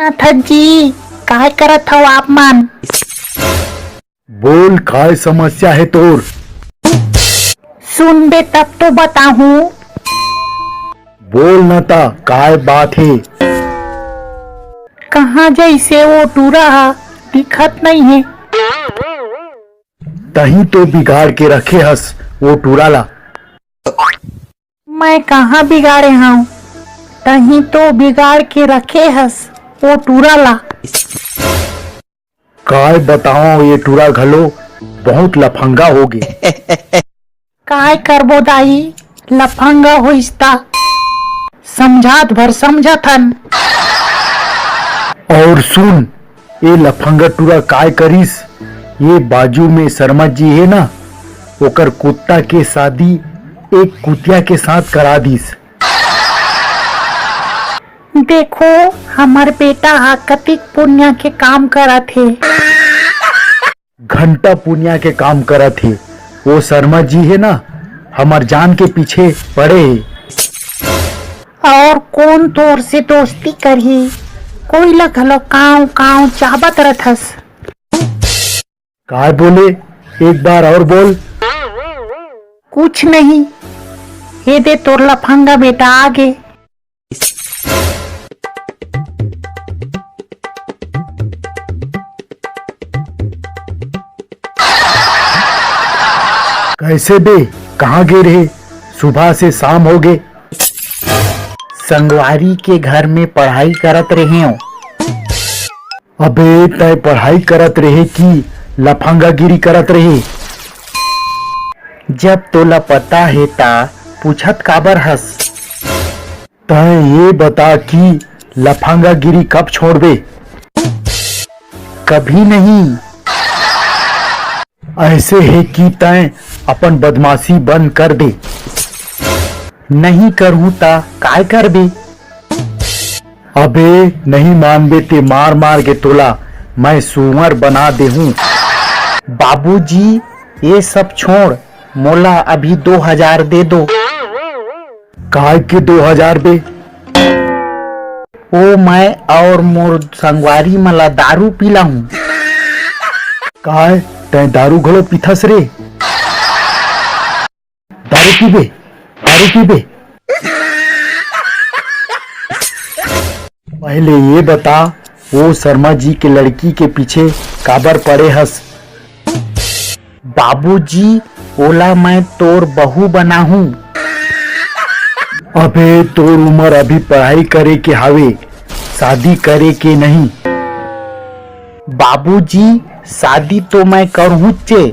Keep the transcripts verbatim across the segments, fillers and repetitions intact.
नाथ जी, काय करत हव आप मन? बोल, काय समस्या हे तोर? सुनबे तब तो बताहूँ। बोल न ता, काय बात हे? कहाँ जइसे वो टूरा ह दिखत नइ हे। तहीं तो बिगाड़ के रखे हस वो टूरा ला। मैं कहाँ बिगाड़े हंव? तहीं तो बिगाड़ के रखे हस वो टूरा ला। काय बताओं, ये टूरा घलो बहुत लफंगा होगे। काय करबो दाई, लफंगा होइस ता समझात भर समझत हन। अउ सुन, ये लफंगा टूरा काय करिस, ये बाजू में शर्मा जी हे ना, ओकर कुत्ता के शादी एक कुतिया के साथ करा दिस। देखो, हमर बेटा ह कतिक पुनिया के काम करत हे। घंटा पुनिया के काम करत हे। वो शर्मा जी हे ना, हमर जान के पीछे पड़े हे। अउ कोन तोर से दोस्ती करही? कोई ला घलो कांव कांव चाबत रथस। काय बोले? एक बार अउ बोल। कुछ नहीं, ये दे तोर लफंगा बेटा आगे। कैसे बे, कहाँ गे रहे? सुबह से शाम होगे। संगवारी के घर में पढ़ाई करत रहेंव। अबे, तैं पढ़ाई करत रहे कि लफंगागिरी करत रहे? जब तोला पता हे, ता पूछत काबर हस? तैं ये बता कि लफंगागिरी कब छोड़बे? कभी नहीं। ऐसे हे कि तैं अपन बदमाशी बंद कर दे। नहीं करहूं ता काय करबे? अबे, नहीं मानबे ते मार मार के तोला मैं सुअर बना देहूं। बाबूजी, ये सब छोड़, मोला अभी दो हजार दे दो। काय के दो हजार बे? ओ, मैं अउ मोर संगवारी मन ला दारू पिलाहूं। काय, तैं दारू घलो पीथस रे? दारू पीबे, दारू पीबे। पहले ये बता, वो शर्मा जी के लड़की के पीछे काबर पड़े हस? बाबूजी, ओला मैं तोर बहू बनाहूं। अबे, तोर उमर अभी पढ़ाई करे के हावे, शादी करे के नहीं। बाबूजी, शादी तो मैं करहूँचे।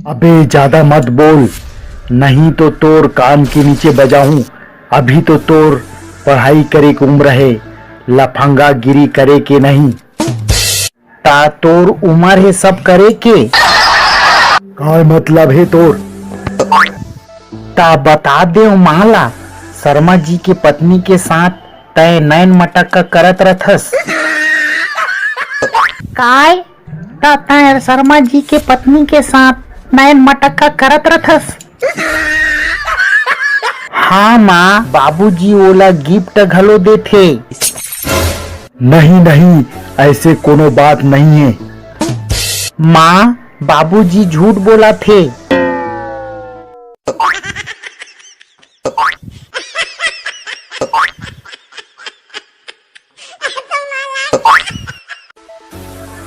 अबे, ज्यादा मत बोल, नहीं तो तोर कान के नीचे बजाहूँ। अभी तो तोर पढ़ाई करे के उम्र हे, लफंगागिरी करे के नहीं। ता तोर उमर हे सब करे के? काय मतलब हे तोर? ता बता देव माँ ला, शर्मा जी के पत्नी के साथ तैं नैन मटक्का करत रथस। काय? ता तैं शर्मा जी के पत्नी के साथ नैन मटक्का करत रथस? हाँ माँ, बाबूजी ओला गिफ्ट घलो देथे। नहीं, नहीं, ऐसे कोनो बात नहीं हे। माँ, बाबूजी झूठ बोलत हे।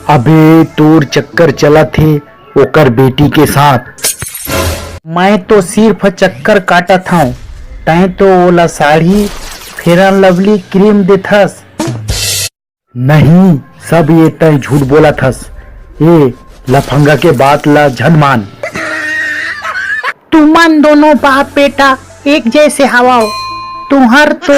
अबे, तोर चक्कर चलत हे ओकर बेटी के साथ। मैं तो सिर्फ चक्कर काटत हंव, तैं तो ओला sari, Fair and Lovely cream देथस। नहीं, सब ये तैं झूठ बोलत हस। ए लफंगा के बात ला झन मान। तुमन दोनों बाप बेटा एक जैसे हवव। तुहर तो